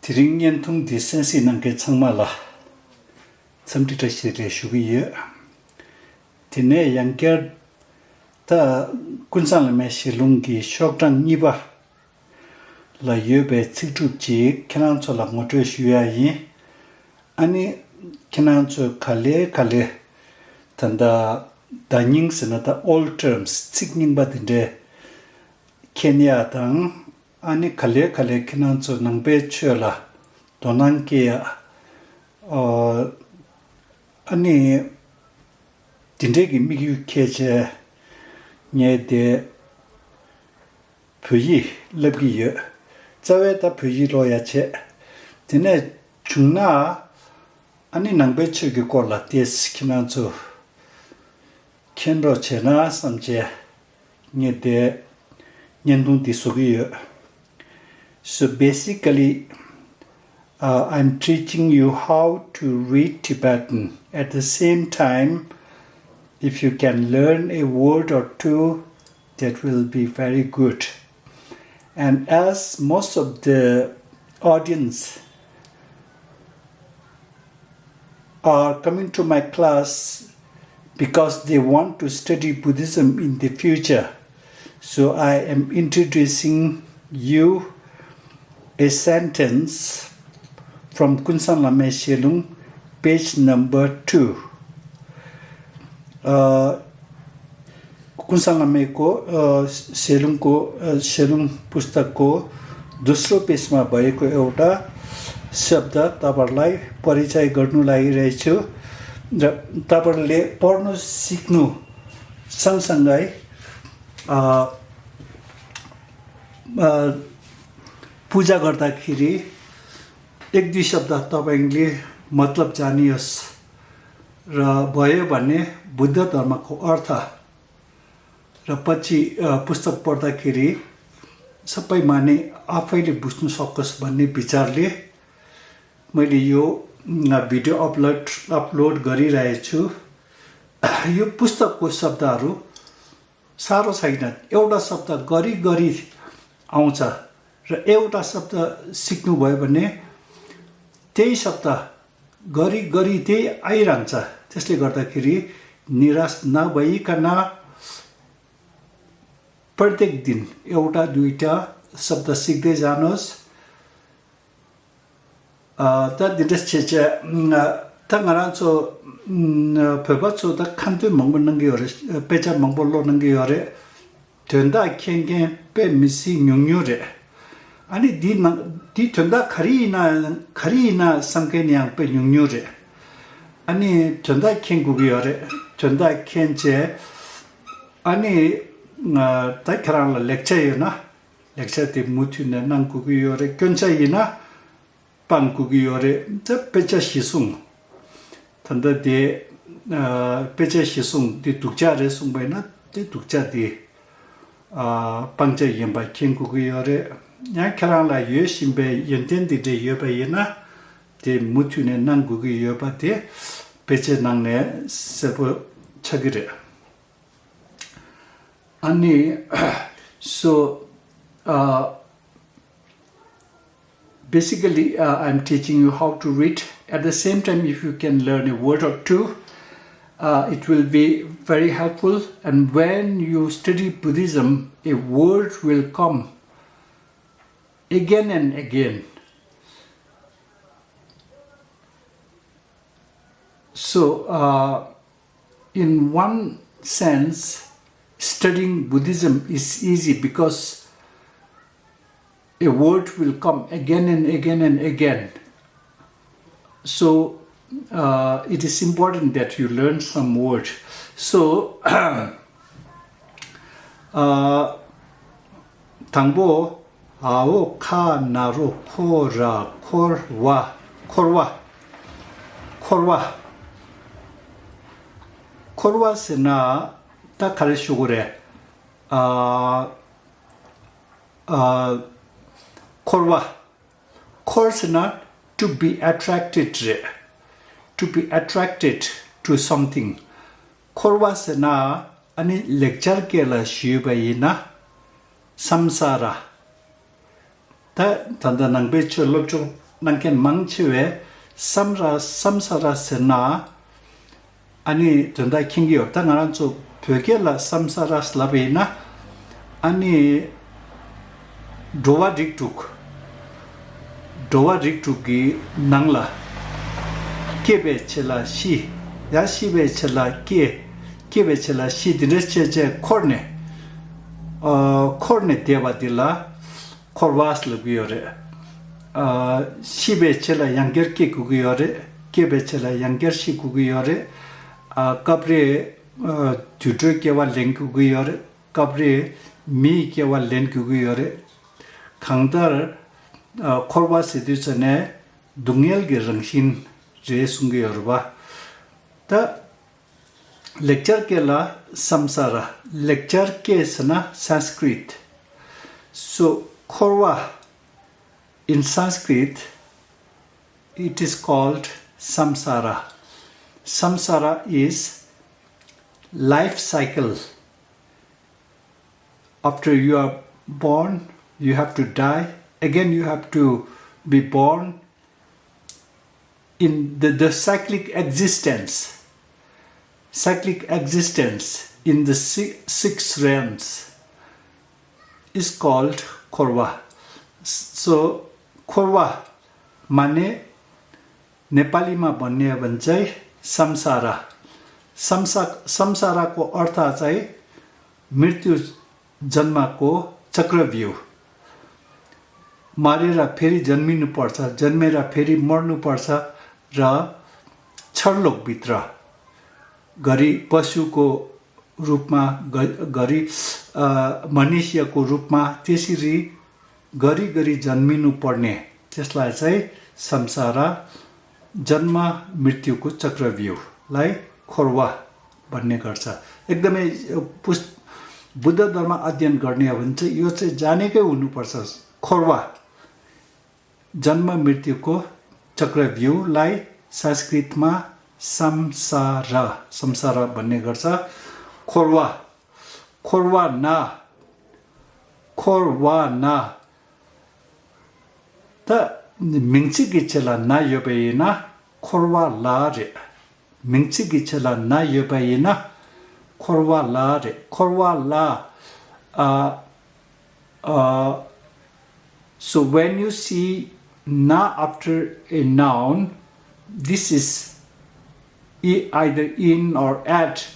드링년 통 디센스 있는 게 정말라 섬디터시를 쉬고요. 디네 양결 다 군상 람의 샬룽기 쇼크랑 니바 라 예베 츠투지 캐난초라 모트 쉬야이 아니 캐난초 칼레 단다 다닝스나다 all terms signing 받은데 케냐당 아니 칼레 캐난초 능베 쳐라 도난케야 아니 딘데기 미규케제 녜데 부이 럽기여 자외다 부이로야체 디네 중나 아니 능베치기 콜라 데스키난초 켄로체나 삼제 녜데 년동 디소기여. So basically I'm teaching you how to read Tibetan. At the same time, if you can learn a word or two, that will be very good. And as most of the audience are coming to my class because they want to study Buddhism in the future, so I am introducing you a sentence from Kunsang Lamey Shallung, page number 2. Kunsang Lamey को Shallung पुस्तक को दोस्रो पेजमा भएको एउटा शब्द तपाईहरुलाई परिचय गर्नु लागिरहेछु र तपाईहरुले पढ्नु सिक्नु सँगसँगै पूजा गर्दाखेरि एक दुई शब्द तपाईले मतलब जानियोस् र भयो भने बुद्ध धर्मको अर्थ र पछि पुस्तक पढ्दाखेरि सबै माने आफैले बुझ्नु सकोस् भन्ने विचारले मैले यो भिडियो अपलोड गरिरहेछु। यो पुस्तकको शब्दहरू सारो छैन, एउटा शब्द गरी आउँछ र एउटा शब्द सिक्नु भयो भने त्यही शब्द गरी त्यही आइरहन्छ। त्यसले गर्दाखेरि निराश नभइकन प्रत्येक दिन एउटा दुईटा शब्द सिक्दै जानुहोस्। त दिनसचेचे तंगराचो फेबाचो त खान्ते मंगबो नंगी हरे पेचा मंगबो नंगी हरे 된다 켄게 빼미시 뇽뇽레 아니 디 된다 카리나 상케냥 빼 뇽뇽레 아니 된다 켄국이 어레 된다 켄제 아니 다카랑 렉처이나 렉처 때 무튜네 난국이 어레 견차이나 빵국이 어레 저 빼자 시숭 단다 데 빼자 시숭 디 독자레 숭바이나 디 독자디 방제 연바 킹국이어레 야카랑라 예신베 연텐디데 여바이나 데 무튜네 난국이 여바데 베체낭네 세보 차기레 아니 so basically I'm teaching you how to read. At the same time, if you can learn a word or two, it will be very helpful. And when you study Buddhism, a word will come again and again. So in one sense, studying Buddhism is easy because a word will come again and again and again. So it is important that you learn some words. So 당보 아오 카나로 콜와스나 딱 가르치고래 콜스나 to be attracted to something. 콜와스나 아니 lecture केला शिवबाइना samsara ta tanda nangbe cholo nanken mangchiwe samsara sena ani tunda kingi opta ngarancho pyoge samsara slabena ani dowa diktuk gi nangla kebe chela shi ya shibe chela kebe chela shi dines che korne deva dila korwas lugiyore shibe chela yangger ke gugiyore kebe chela yangger shi gugiyore kabre tutu kewa len gugiyore kabre mi kewa len gugiyore khangdar korwas edusane dungel ge rangshin re sungiyore ta lecture ke la samsara lecture ke sana Sanskrit so korwa in Sanskrit it is called samsara is life cycle after you are born you have to die again you have to be born in the cyclic existence in the six realms is called korwa. So korwa mane Nepali ma भन्ने हो भने चाहिँ संसारको अर्थ चाहिँ मृत्यु जन्मको चक्रव्यूह मारेर फेरि जन्मिनु पर्छ जन्मेर फेरि मर्नु पर्छ र छर्लोक भित्र गरी पशुको रूपमा गरी मनुष्यको रूपमा त्यसरी गरी जन्मिनु पर्ने त्यसलाई चाहिँ संसार जन्म मृत्युको चक्रव्यूहलाई खोरवा भन्ने गर्छ एकदमै बुद्ध धर्म अध्ययन गर्ने हो भने चाहिँ यो चाहिँ जानेकै हुनुपर्छ खोरवा जन्म मृत्युको चक्रव्यूहलाई संस्कृतमा संसार भन्ने गर्छ खोरवा ना त मिंची गिचला ना योबेना खोरवा लारे मिंची गिचला ना योबेना खोरवा लारे खोरवा ला so when you see na after a noun this is either in or at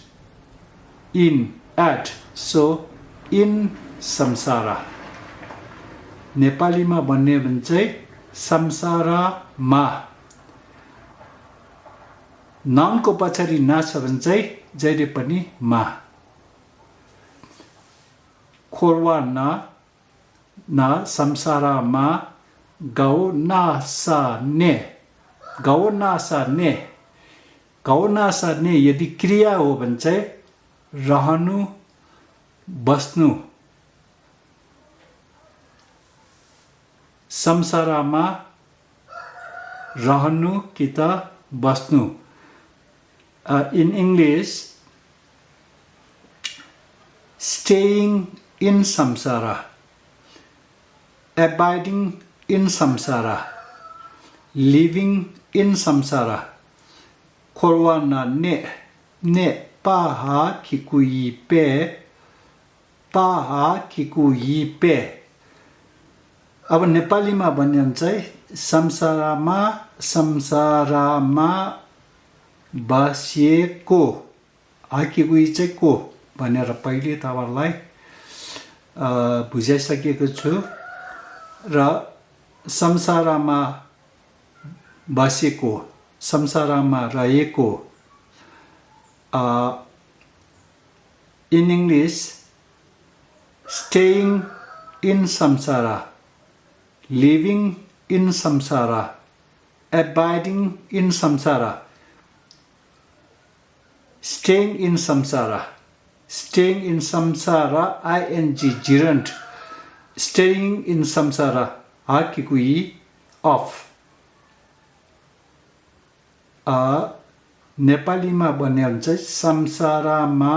so in samsara नेपालीमा भन्ने भने चाहिँ संसारमा नाउनको पछाडि ना छ भने चाहिँ जहिले पनि मा खोरवा ना संसारमा गाउ नासा ने यदि क्रिया हो भने चाहिँ रहनु बस्नु संसारमा रहनु कि त बस्नु in English staying in samsara abiding in samsara living in samsara korwana ne paha kikuyi pe अब नेपालीमा भन्ने चाहिँ संसारमा बसिएको आकेगुई चाहिँ को भनेर पहिले तपाईलाई बुझाइसकेको छु र संसारमा बसेको संसारमा रहेको in English staying in samsara living in samsara abiding in samsara staying in samsara ing gerund staying in samsara hakikui off नेपालीमा भन्ने हुन्छ संसारमा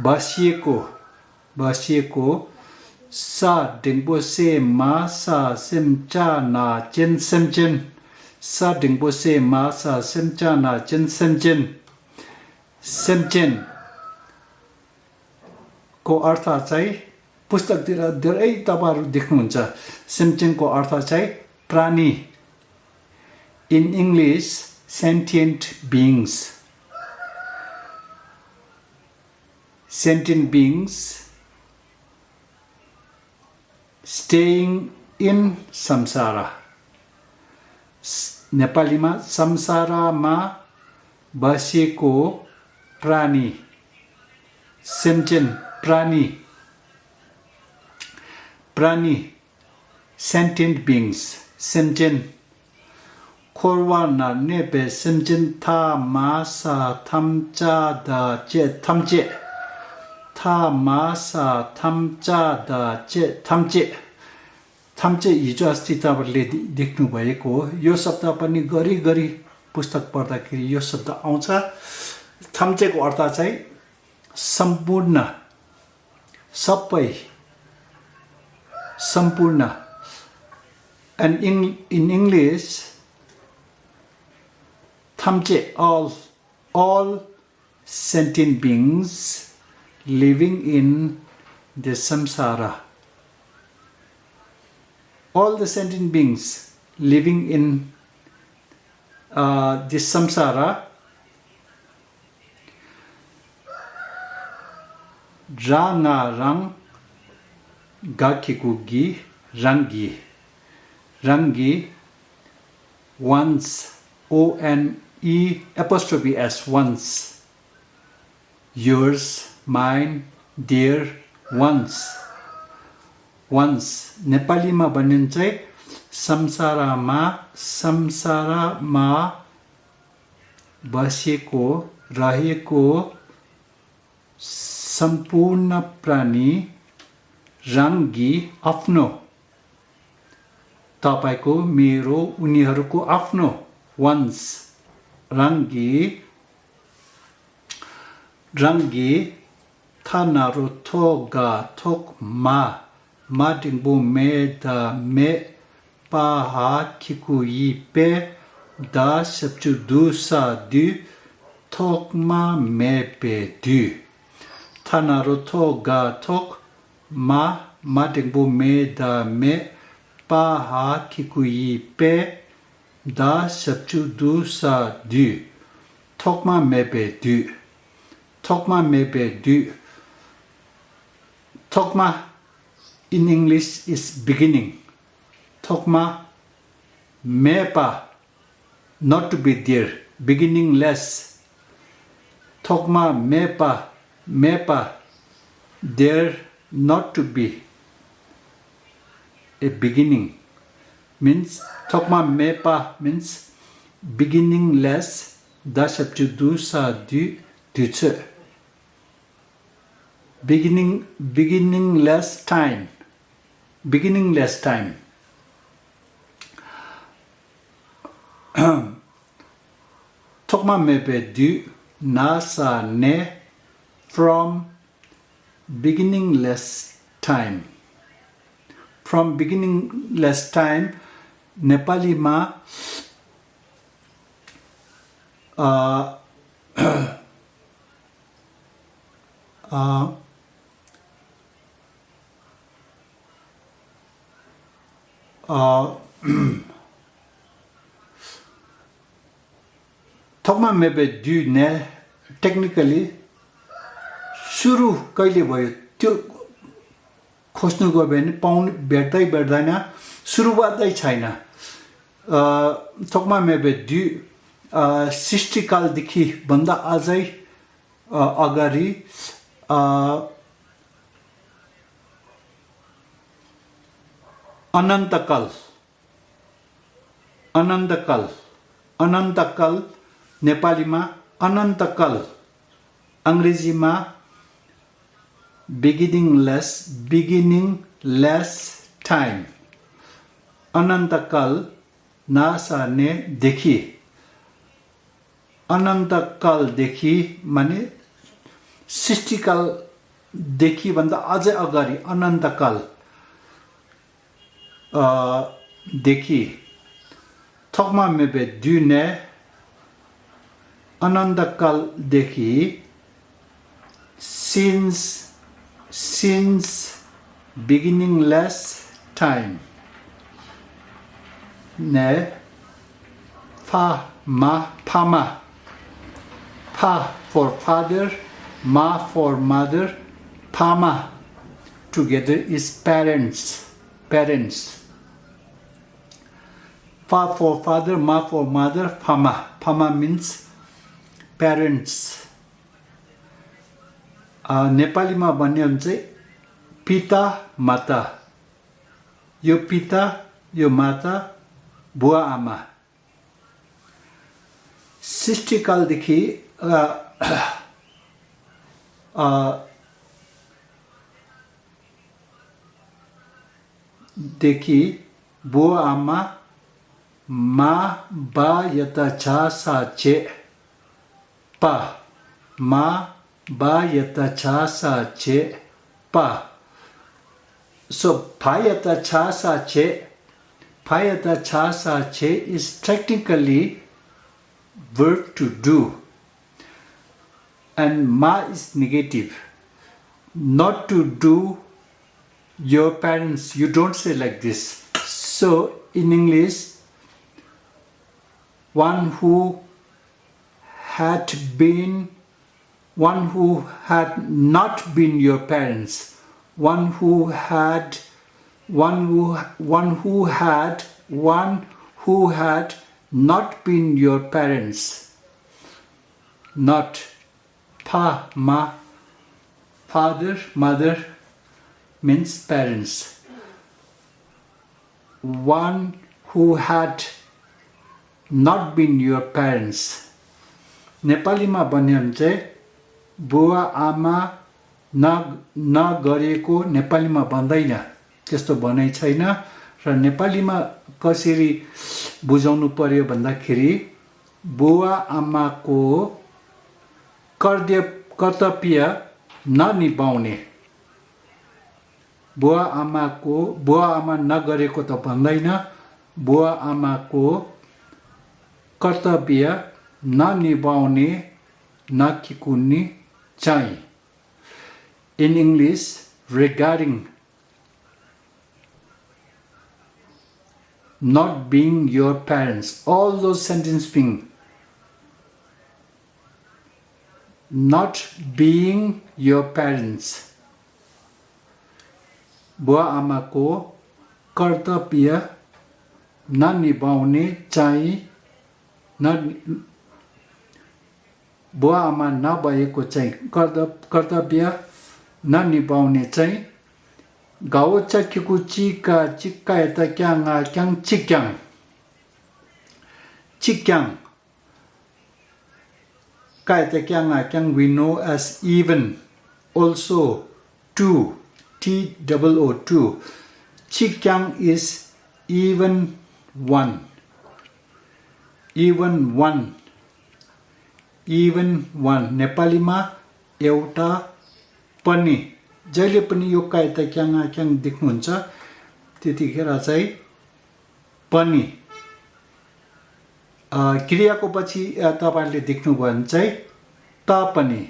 बसिएको sa dingbo se ma sa sem cha na chen sem chen sa dingbo se ma sa sem cha na chen sem chen को अर्थ चाहिँ पुस्तकतिर धेरै तपाईहरु देख्नुहुन्छ सेमचेन को अर्थ चाहिँ प्राणी in English sentient beings staying in samsara नेपालीमा संसारमा बसेको प्राणी सेमचेन प्राणी sentient beings semchen korwa na nebe semchen tha ma sa thamcha da che thamche tha ma sa thamcha da che thamche हिजो अस्ति तपाईहरुले देख्नु भएको यो शब्द पनि गरी पुस्तक पढ्दाखेरि यो शब्द आउँछ थम्चेको अर्थ चाहिँ सम्पूर्ण सबै सम्पूर्ण and in English thamche all sentient beings living in the samsara all the sentient beings living in the samsara ranga rang gakikugi rangi once O-N-E apostrophe S once yours mine dear once नेपालीमा भनिन्छ चाहिँ संसारमा बसेको रहेको सम्पूर्ण प्राणी रंगी आफ्नो तपाईको मेरो उनीहरुको आफ्नो once रंगी थानारो थोगा थोक ma dingbo me da me pa ha kiku yi pe da sepchu du sa du thok ma me pe du thanaro thoga thok ma dingbo me da me pa ha kiku yi pe da sepchu du sa du thok ma me pe du thokma in English is beginning. Thokma mepa not to be there, beginningless. Thokma mepa there not to be a beginning. Means thokma mepa means beginningless. Dasapchu du sa du duce. Beginningless time. Tokma mebe du nasa ne from beginningless time. Nepali ma थकमा मेबे दु ने technically सुरु कहिले भयो त्यो खोज्नु गयो भने पाउनु भेट्दैन सुरुवातै छैन थकमा मेबे दु सृष्टिकाल देखि भन्दा अझै अगाडि अनन्तकाल नेपालीमा अनन्तकाल अंग्रेजीमा beginningless time अनन्तकाल नासा ने देखि अनन्तकाल देखि माने सृष्टिकाल देखि भन्दा अझै अगाडि अनन्तकाल देखि थकमा मेबे दुने अनन्तकालदेखि since beginningless time ne fa ma pama pa for father ma for mother pama together is parents fa for father ma for mother pama means parents नेपालीमा भन्ने हुन्छ पिता माता यो पिता यो माता बुवा आमा सृष्टिकालदेखि बुवा आमा मा बा यता छा सा चे पा मा ba yata cha sa che pa so pa yata cha sa che is technically verb to do and ma is negative not to do your parents you don't say like this so in English one who had not been your parents one who had not been your parents not pa ma father mother means parents one who had not been your parents नेपालीमा भन्ने हुन्छ बुवा आमा नगरेको नेपालीमा भन्दैन त्यस्तो भनाइ छैन र नेपालीमा कसरी बुझाउनु पर्यो भन्दाखेरि बुवा आमाको कर्तव्य ननिभाउने बुवा आमा नगरेको त भन्दैन बुवा आमाको कर्तव्य ननिभाउने नकिकुन्ने चाहिँ in English regarding not being your parents all those sentences being not being your parents बुवा आमाको कर्तव्य ननिभाउने चाहिँ बुवा आमा नभएको चाहिँ कर्तव्य ननिभाउने चाहिँ गाओ चक्कीको चिका चिक्का यता क्याङ चिक्याङ का यता क्याङ we know as even also two two चिक्याङ is even one नेपालीमा एउटा पनि जहिले पनि यो कायता क्याङ देख्नुहुन्छ त्यतिखेर चाहिँ पनि क्रियाको पछि तपाईहरुले देख्नुभयो भने चाहिँ त पनि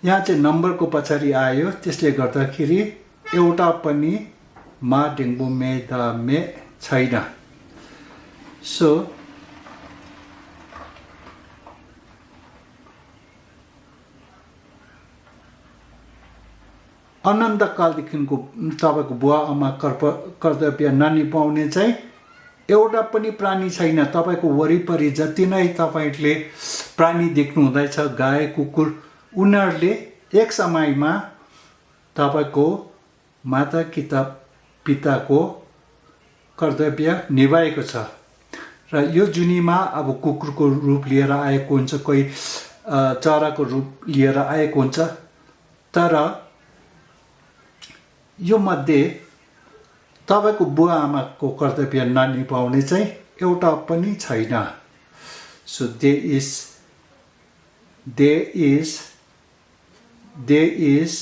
यहाँ चाहिँ नम्बरको पछाडी आयो त्यसले गर्दाखेरि एउटा पनि मा डेङ्बो मे द मे छैन सो अनन्तकालदेखिको तपाईको बुवा आमा कर्तव्य ननिभाउने चाहिँ एउटा पनि प्राणी छैन तपाईको वरिपरि जति नै तपाईले प्राणी देख्नु हुँदैछ गाय कुकुर उनीहरुले एक समयमा तपाईको माता पिताको कर्तव्य निभाएको छ र यो जुनीमा अब कुकुरको रूप लिएर आएको हुन्छ कोही चराको रूप लिएर आएको हुन्छ तर यो मध्ये तपाईको बुवा आमाको कर्तव्य ननिभाउने चाहिँ एउटा पनि छैन so there is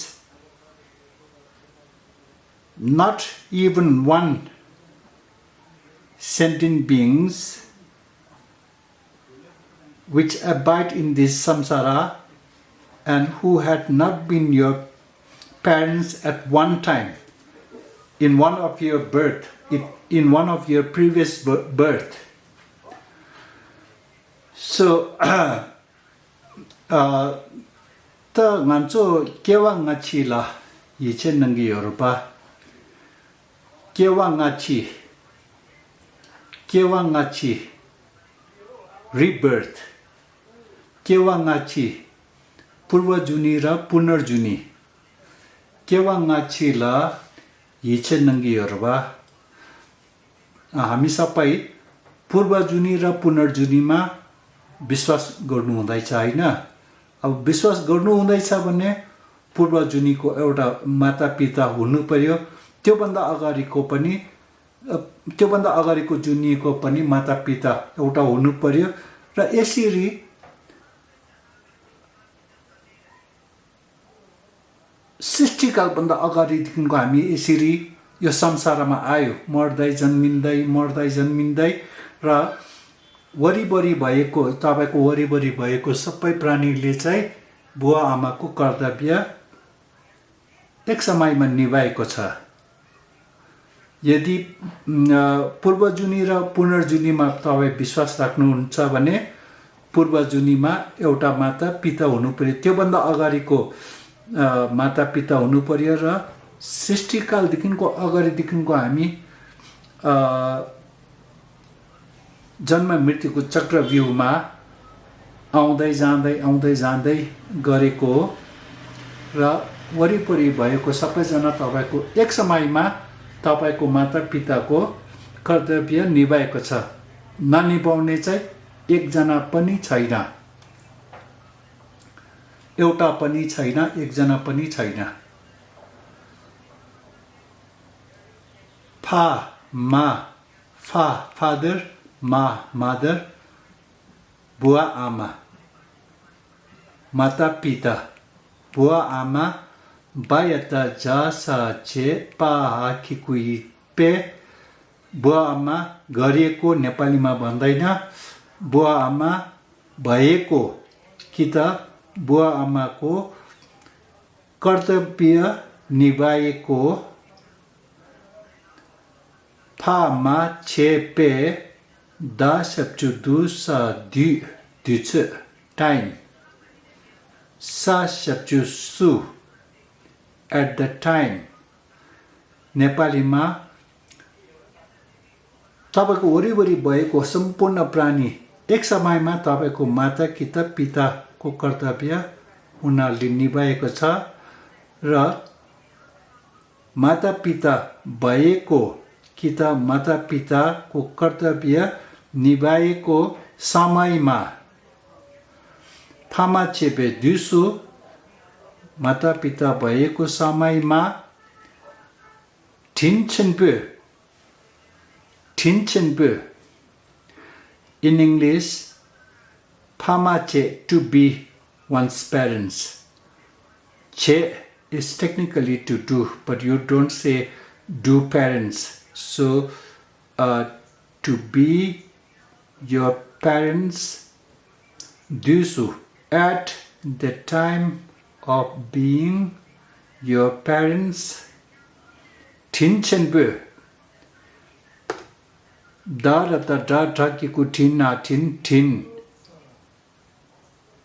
not even one sentient beings which abide in this samsara and who had not been your parents at one time in one of your birth, in one of your previous birth. So, ta nganzo kewa ngachi la yiche nangi yoruba. Kewa ngachi, rebirth. Kewa ngachi, purva juni ra punar juni. Kewa ngachi la yiche nangi yoruba. हामी सबै पूर्व जुनी र पुनर्जुनीमा विश्वास गर्नु हुँदैछ हैन अब विश्वास गर्नु हुँदैछ भने पूर्व जुनीको एउटा मातापिता हुनु पर्यो त्योभन्दा अगाडिको जुनीको पनि मातापिता एउटा हुनु पर्यो र यसरी सृष्टिकाल भन्दा अगाडिदेखिको हामी यसरी यो संसारमा आयो मर्दै जन्मिँदै र वरिपरि भएको तपाईको वरिपरि भएको सबै प्राणीले चाहिँ बुवा आमाको कर्तव्य एक समयमा निभाएको छ यदि पूर्व जुनी र पुनर्जुनीमा तपाई विश्वास राख्नुहुन्छ भने पूर्व जुनीमा एउटा माता पिता हुनु पर्यो त्योभन्दा अगाडिको माता पिता हुनु पर्यो र सृष्टिकालदेखिको अगाडिदेखिको हामी जन्म मृत्युको चक्रव्यूहमा आउँदै जाँदै गरेको र वरिपरि भएको सबैजना तपाईको एक समयमा तपाईको मातापिताको कर्तव्य निभाएको छ ननिभाउने चाहिँ एकजना पनि छैन एउटा पनि छैन एकजना पनि छैन father, mother, बुवा आमा माता पिता बुवा आमा बायता जासा चे पाहा खिकुई पे बुवा आमा गरिएको नेपालीमा भन्दैन बुवा आमा भएको कि त बुवा आमाको कर्तव्य निभाएको Pama chepe da septu du sa du time. Sa septu su at the time. नेपालीमा तपाईको वरिपरि भएको सम्पूर्ण प्राणी एक समयमा तपाईको माता कि त पिताको कर्तव्य उनीहरूले निभाएको छ र माता पिता भएको कि त मातापिताको कर्तव्य निभाएको समयमा फामा चेपे दिसो मातापिता भएको समयमा ठिन्छन्पे in English फामा चे to be one's parents che is technically to do but you don't say do parents So, to be your parents, do so at the time of being your parents. Tinchenbu. Da kiku tin.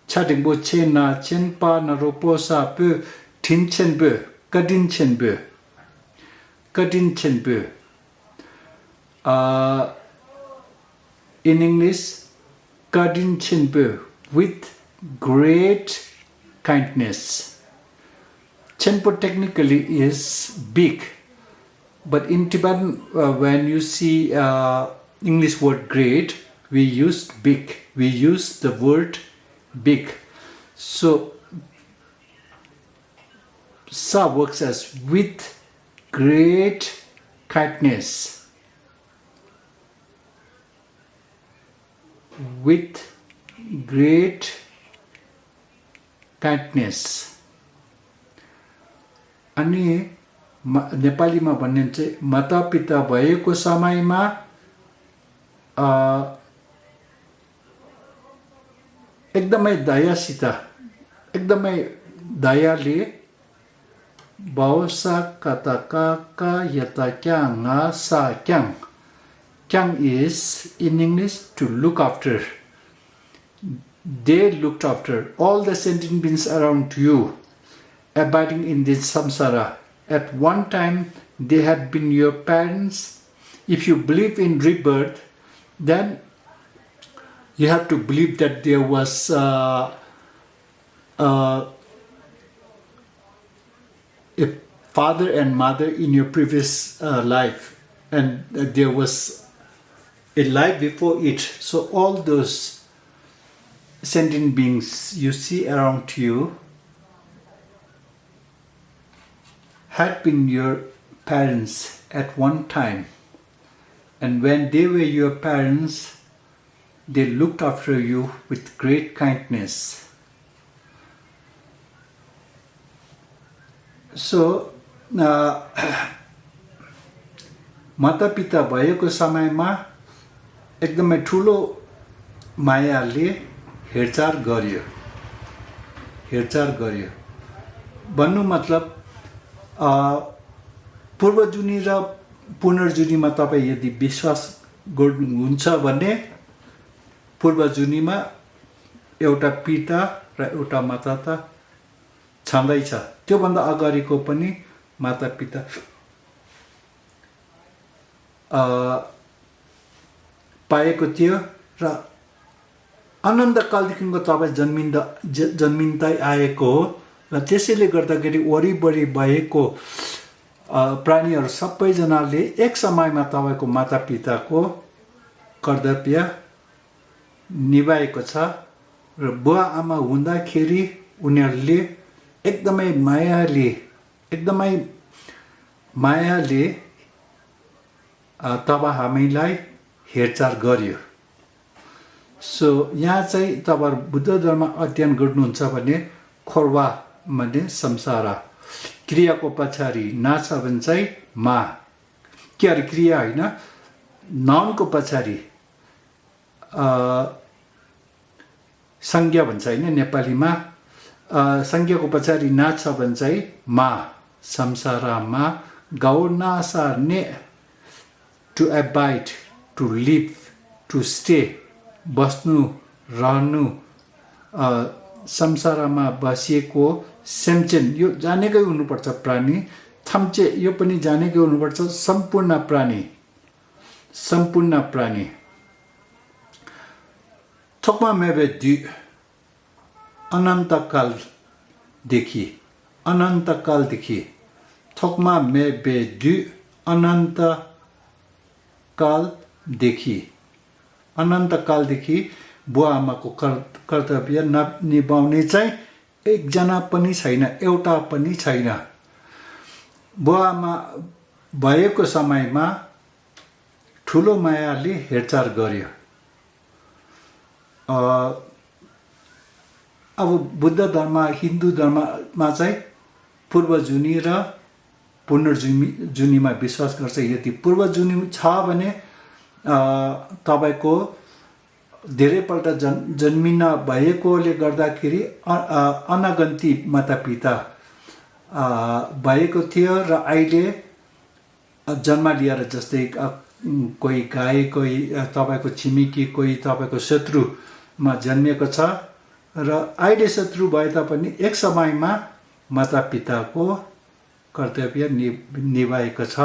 Chatingbo chen na chen pa na ropo sa pu tinchenbu. Kadinchenbu. In English, Kadinchenbu, with great kindness. Chenpo technically is big, but in Tibetan, when you see English word great, we use big. We use the word big. So, sa works as with great kindness. With great kindness. अनि नेपालीमा भन्ने चाहिँ मातापिता भएको समयमा एकदमै दयासित एकदमै दयाले बाउसा kata kaka yata kyang nga sa kyang. Kyang is in English to look after. They looked after all the sentient beings around you, abiding in this samsara. At one time, they had been your parents. If you believe in rebirth, then you have to believe that there was a father and mother in your previous life, and there was a life before it. So all those sentient beings you see around you had been your parents at one time, and when they were your parents, they looked after you with great kindness. So माता पिता भएको समयमा एकदमै ठुलो मायाले हेरचाह गर्यो भन्नु मतलब पूर्वजुनी र पुनर्जुनीमा तपाईं यदि विश्वास गर्नुहुन्छ भने पूर्वजुनीमा एउटा पिता र एउटा माता त छँदैछ। त्यो भन्दा अगाडिको पनि माता पिता पाएको थियो र अनन्तकालदेखिको तपाईँ जन्मिँदै आएको हो र त्यसैले गर्दाखेरि वरिपरि भएको प्राणीहरू सबैजनाले एक समयमा तपाईको माता पिताको कर्तव्य निभाएको छ र बुवा आमा हुँदाखेरि उनीहरूले एकदमै मायाले तब हामीलाई हेरचाह गर्यो। सो यहाँ चाहिँ तपाईहरु बुद्ध धर्म अध्ययन गर्नुहुन्छ भने खोरवा भन्ने संसारा क्रियाको पछाडि ना छ भने चाहिँ मा के अरे क्रिया हैन नाउनको पछाडि संज्ञा भन्छ हैन नेपालीमा संज्ञाको पछाडि ना छ भने चाहिँ मा संसारमा गौनासा ने to abide, to live, to stay, बस्नु रहनु संसारमा बसिएको सेम्चेन यो जानेकै हुनुपर्छ प्राणी थम्चे यो पनि जानेकै हुनुपर्छ सम्पूर्ण प्राणी थोकमा मेबे दि अनन्तकालदेखि थोकमा मेबे दि अनन्तकालदेखि बुवा आमाको कर्तव्य निभाउने चाहिँ एकजना पनि छैन एउटा पनि छैन। बुवा आमा भएको समयमा ठुलो मायाले हेरचाह गर्यो। अब बुद्ध धर्म हिन्दू धर्ममा चाहिँ पूर्वजुनी र पुनर्जुनीमा विश्वास गर्छ। यदि पूर्वजुनी छ भने तपाईको धेरैपल्ट जन्मिन भएकोले गर्दाखेरि अनगन्ती मातापिता भएको थियो र अहिले जन्म लिएर जस्तै कोही गाई कोही तपाईको छिमेकी कोही तपाईको शत्रुमा जन्मेको छ र अहिले शत्रु भए तापनि एक समयमा मातापिताको कर्तव्य निभाएको छ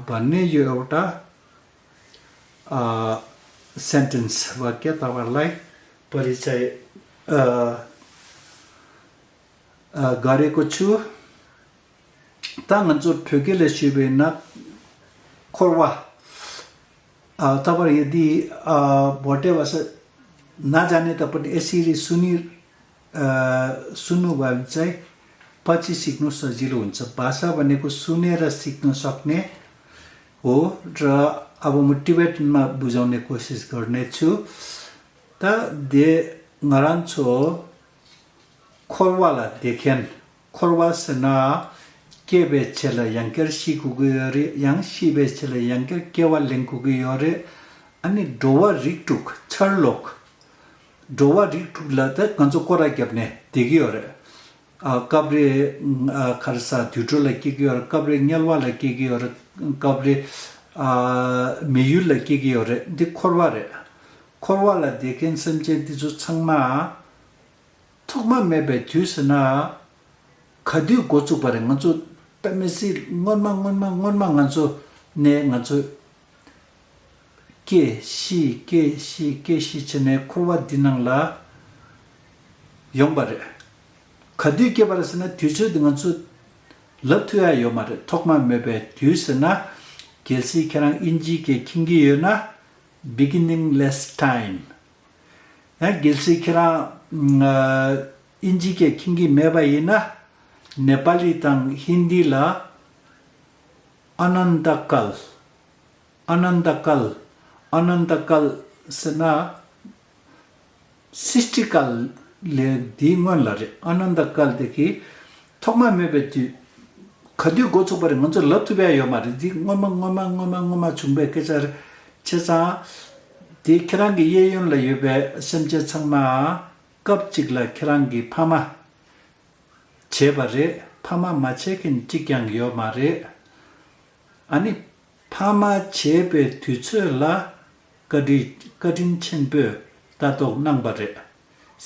भन्ने यो एउटा सेन्टेन्स वाक्य तपाईहरुलाई परिचय गरेको छु। ताङन्चो ठोकेले शिवेना खोरवा तपाईहरु यदि भोटे भाषा नजाने तापनि यसरी सुन्नु भयो भने चाहिँ पछि सिक्नु सजिलो हुन्छ। भाषा भनेको सुनेर सिक्न सक्ने हो र अब म टिबेटनमा बुझाउने कोसिस गर्ने छु। त they ngarancho khorwala dekhen khorwa sena kebe chela yanker shi kuguyore yang shibe chela yanker kewa len kuguyore ani dowa riktuk charlok dowa riktuk la ta kanzo kora kyapne digiyore kabre kharsa dhudro la kigiyore kabre nyalwa la kigiyore kabre meyu la kigiyore di korwa la deken samche di zo changma thukma mebe dhusana khadi gochu pare nganzo pemesi ngonma nganzo ne nganzo ke shi chene korwa dinang la yongbare khadi ke barasana dhusho di nganzo laptuya yomare thukma mebe dhusana gelsi kerang inji ke kingi yona beginningless time gelsi kerang inji ke kingi meba yina Nepali tang Hindi la anandakal sana sistikal le dingon la re anandakal deki thokma mebe ti khadi gochu bare ngonzo laptu be yo mare di ngoma chumbe kechar chesa di kirangi yeyon la yobe semche changma kapchigla kirangi pama 제바레 파마 마체킨 직양요 마레 아니 파마 제베 뒤처라 거딘 첸베 다도 낭바레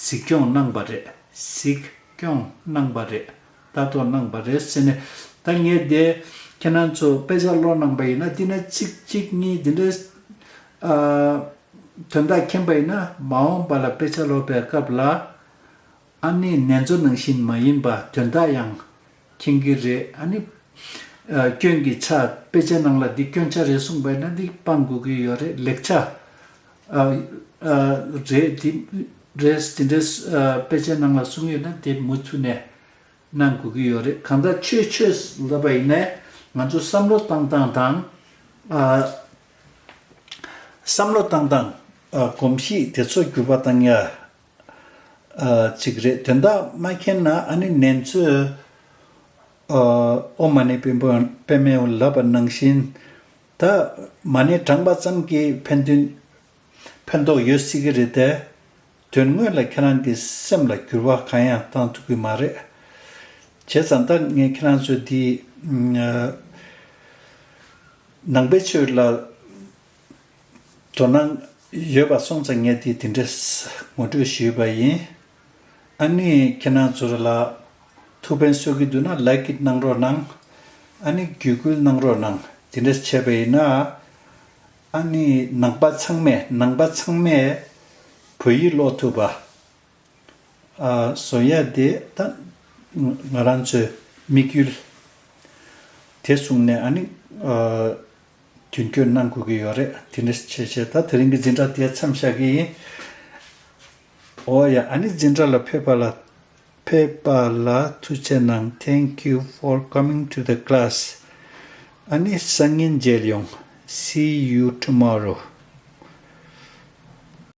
sikkyong nangbare tato nangbare sene tangye de kenancho pezalo nangbayina dina chik ni dina tanda kembayina maung bala pezalo be kapla ani nenzo nangshin mayinba tanda yang kingire ani kyongi cha peze nangla di kyoncha re sungbayina di pangugi yore lekcha res peze nangla sungayina di mutune nangugi yore kanda che labayine nganzo samlo tangtang komshi tetso gyubatangya chigre tenda maikena ani nenzo omane peme laba nangshin ta mane tangbatsam ki pendo yosigire de tenwe la kenan ki semla gyurwa kaya tantuki mare che santa nge kenan so di nangbecho la tonang yoba songza nge di tindes ngoto shiba yin ani kenan so la tuben sogi duna like it nangro nang ani gyugul nangro nang tindes chebe na ani nangba changme pui lo tuba soya de ta ngaranche mikul tesungne ani gyungkyon nanggugi yore tindes cheche ta tringi jinra dia chamshagi oya ani jinra la pepala tuchenang thank you for coming to the class ani sangin jelyong see you tomorrow